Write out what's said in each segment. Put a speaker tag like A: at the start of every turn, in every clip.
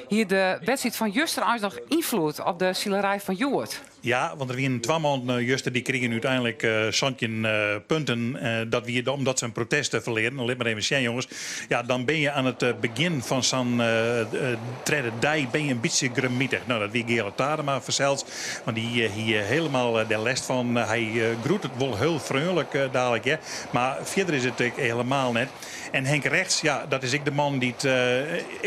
A: Hie de wedstriid fan juster eins noch ynfloed op de silerij fan hjoed?
B: Ja, want der wienen twa mannen juster dy krigen úteinlik 17 punten. Dat wie omdat se in protest ferlearen. Lit mar even sjen, jonges. Ja, dan bin je aan it begjin fan sa'n tredde dei bin je in bytsje grimmitich. No, dat wie Geale Tadema fansels, want dy hie helemaal dêr lêst fan. Hy groet it wol hiel freonlik dalik, hear. Mar fierder is it ek helemaal net. En Henk Regts, ja, dat is ek de man dy't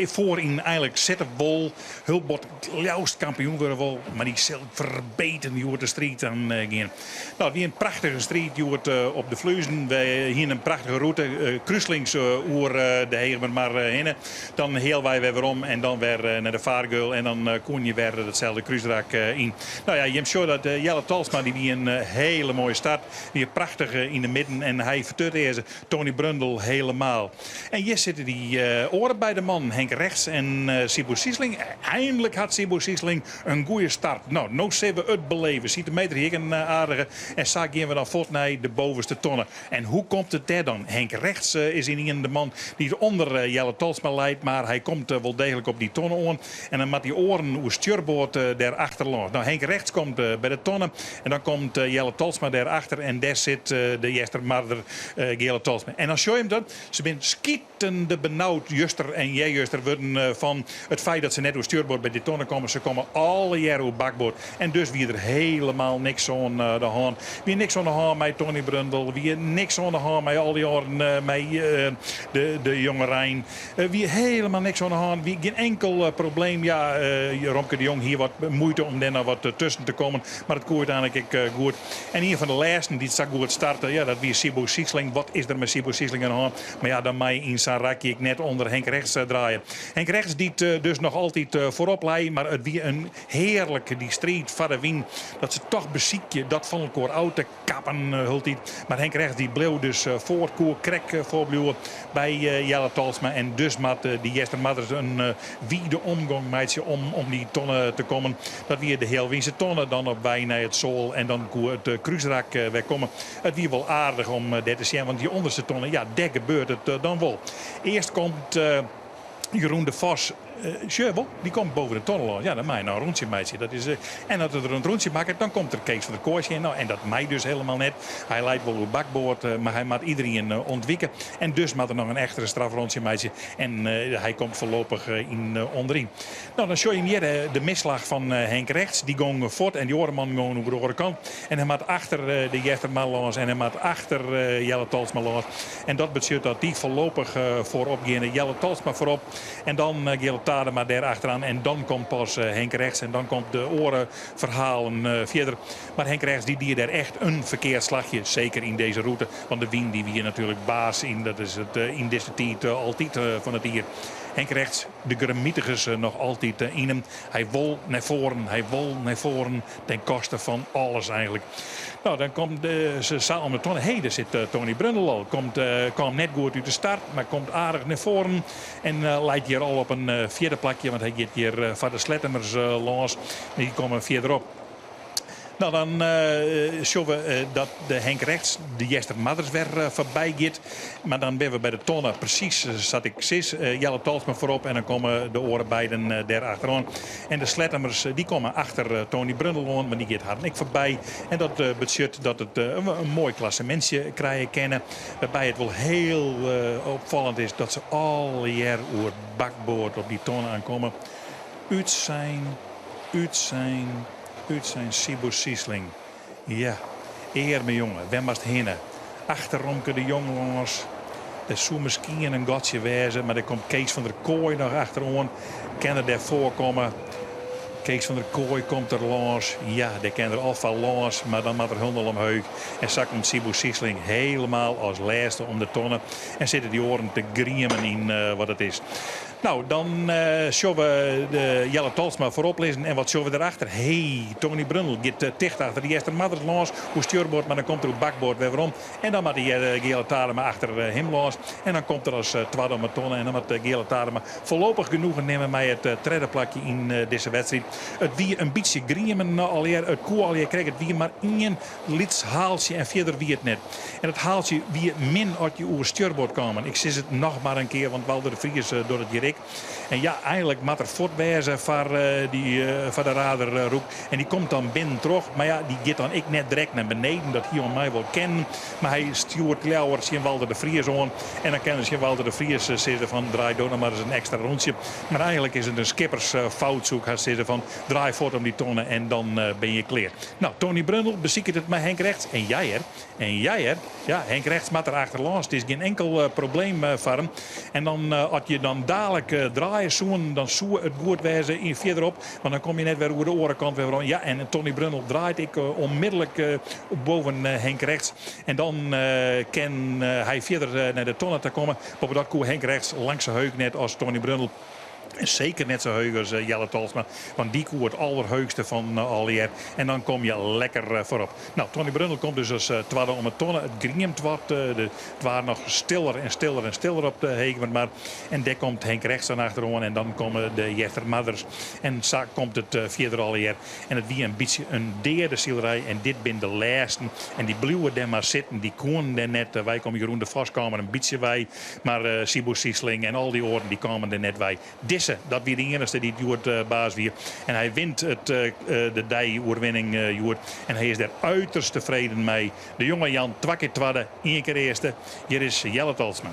B: foaryn einlik sitte wol. Hiel bot it leafst kampioen wurde wol, mar dy sil ferbeten hjoed de striid oan gean. No, it wie in prachtige striid hjoed op de Fluezen. Wy hiene in prachtige rûte, krúslings oer de Hegemermar hinne. Dan healwei wer werom en dan wer nei de fargeul en dan koene je wer datselde krúsrak yn. No ja, jim sjogge dat Jelle Talsma dy wie in hele moaie start. Wie prachtich yn de midden en hy fertutearze Tony Brundel helemaal. En hjir sitte dy oare beide mannen, Henk Regts en Siebo Siesling. Eindelijk hat Siebo Siesling in goede start. No, no sille we it beleven. Siete Meter hie ek in aardige. En sa gean we dan fuort nei de bovenste tonne. En hoe komt it dêr dan? Henk Regts is ynienen de man dy't ûnder Jelle Talsma leit, mar hy komt wol deeglik op dy tonne oan. En dan moat dy oaren oer stjurboard dêr achterlâns. No, Henk Regts komt by de tonne en dan komt Jelle Talsma dêr achter en dêr sit de Eastermarder Geale Talsma. En dan sjoch je him dan, se binne skitende benaud juster en earjuster wurden fan it feit dat se net oer stjurboard by dy tonne komme. Se komme allegear oer bakboard en dus wie der helemaal niks oan de hân. Wie niks oan de hân mei Tony Brundel, wie niks oan de hân mei al dy oaren, mei de jongerein. Wie helemaal niks oan de hân, wie gjin enkel probleem. Ja, Romke de Jong hie wat muoite om dêr noch wat tusken te kommen, mar it koe úteinlik ek goed. En ien fan de lêsten dy't sa goed starte, ja, dat wie Siebo Siesling. Wat is der mei Siebo Siesling oan de hân? Mar ja, dan mei yn sa'n rakje ek net ûnder Henk Regts draaie. Henk Regts dy't dus noch altyd foarop lei, mar it wie in hearlik dy striid foar de wyn dat se toch besykje dat fan elkoar ôf te kappen hieltyd. Mar Henk Regts dy bleau dus foar, koe krekt foarbliuwe by Jelle Talsma. En dus moat dy Eastermarders in wide omgong meitsje om om dy tonne te kommen. Dat wie de healwynse tonne, dan op wei nei it soal en dan koe it krúsrak wer komme. It wie wol aardich om dêr te sjen, want dy ûnderste tonne, ja, dêr gebeurt it dan wol. Earst komt Jeroen de Vos, sjoch wol, dy komt boven de tonne lâns. Ja, dan mei hy noch in rûntsje meitsje. Dat is, en as er der in rûntsje makket, dan komt der Kees van der Kooi sjen. No, en dat mei dus helemaal net. Hy leit wol oer bakboard, mar hy moat iderien ûntwike. En dus moat er noch in ekstra strafrûntsje meitsje. En hy komt foarlopich yn ûnderyn. No, dan sjoch je hjir de misslach fan Henk Regts. Dy gong fuort en dy oare man gong oer de oare kant. En hy moat achter de Eastermar lâns en hy moat achter Jelle Talsma lâns. En dat betsjut dat dy foarlopich foarop geane. Jelle Talsma foarop en dan Geale Tadema dêr achteroan. En dan komt pas Henk Regts en dan komt de oare ferhalen fierder. Mar Henk Regts dy die dêr echt in ferkeard slachje. Seker yn dizze rûte, want de wyn dy wie natuerlik baas yn, dat is it yn dizze tiid altyd fan it jier. Henk Regts, de grimmitigens noch altyd yn him. Hy wol nei foaren, hy wol nei foaren. Ten koste fan alles eigenlik. No, dan komt se sa om de tonne. Hé, dêr sit Tony Brundel al. Komt, kaam net goed út de start, mar komt aardich nei foaren. En leit hjir al op in fjirde plakje, want hy giet hjir foar de Slettemers lâns. Dy komme fierderop. No, dan sjogge we dat de Henk Regts de Eastermarders wer foarby giet. Mar dan binne we by de tonne, presys sa't ik sis. Jelle Talsma foarop en dan komme de oare beiden dêr achteroan. En de Slettemers dy komme achter Tony Brundel oan, want dy giet harren ek foarby. En dat betsjut dat it in moai klassemintsje krije kinne. Wêrby it wol hiel opfallend is dat se allegear oer bakboard op dy tonne aankomme. Útsein, útsein, útsein Siebo Siesling. Ja, earme jonge, wêr moatst hinne? Achter Romke de Jong lâns. Der soe miskien in gatsje wêze, mar der komt Kees van der Kooi noch achteroan. Kin er dêr foarkomme? Kees van der Kooi komt der lâns. Ja, dêr kin er al foar lâns, mar dan moat er hielendal omheech. En sa komt Siebo Siesling helemaal as lêste om de tonne. En sitte dy oaren te griemen yn wat it is. No, dan sjogge we de Jelle Talsma foarop lizzen. En wat sjogge we derachter? Hey, Tony Brundel giet ticht achter de Eastermarders lâns oer stjurboard, mar dan komt er oer bakboard wer werom. En dan moat de Geale Tadema achter him lâns. En dan komt er as twadde om 'e tonne. En dan moat Geale Tadema foarlopich genoegen nimme mei it tredde plakje yn dizze wedstriid. It wie in bytsje griemen allegear. It koe allegear krekt. It wie mar ien lyts haaltsje en fierder wie it net. En it haaltsje wie min as je oer stjurboard kamen. Ik sis it noch mar in kear, want Walter de Vries docht it hjir ek. ek. En ja, eigenlik moat er fuort wêze foar dy foar de Raarder roek. En dy komt dan binnen troch. Mar ja, dy giet dan ek net direkt nei beneden. Dat hie om my wol kinnen. Mar hy stjoert leaver tsjin Walter de Vries oan. En dan kin er tsjin Walter de Vries sizze fan draai do noch mar ris in ekstra rûntsje. Mar eigenlik is it in skippersfout soe ik hast sizze fan draai fuort om dy tonne en dan bin je klear. No, Tony Brundel besiket it mei Henk Regts. En ja hear, en ja hear, ja, Henk Regts moat der achterlâns. It is gjin inkel probleem foar him. En dan as je dan dalik draaie soenen, dan soe it goed wêze yn fierderop. Want dan kom je net wer oer de oare kant wer werom. Ja, en Tony Brundel draait ek onmiddellik boven Henk Regts. En dan kin hy fierder nei de tonne ta komme. Boppedat koe Henk Regts lang sa heech net as Tony Brundel. En seker net sa heech as Jelle Tolsma. Want dy koe it allerheechste fan allegear. En dan kom je lekker foarop. No, Tony Brundel komt dus as twadde om 'e tonne. It griemt wat. It waard noch stiller en stiller en stiller op de Hegemermar. En dêr komt Henk Regts dan achteroan. En dan komme de Eastermarders. En sa komt it fierder allegear. En it wie in bytsje in deade silerij. En dit binne de lêsten. En dy bliuwe dêr mar sitten. Dy koenen dêr net wei komme. Jeroen de Vos kaam der in bytsje wei. Mar Siebo Siesling en al dy oaren dy kamen der net wei. Dizze, dat wie de iennichste dy't hjoed baas wie. En hy wint it de dei-oerwinning hjoed. En hy is dêr uiterst tefreden mei. De jonge Jan twa kear twadde, ien kear earste. Hjir is Jelle Tolsma.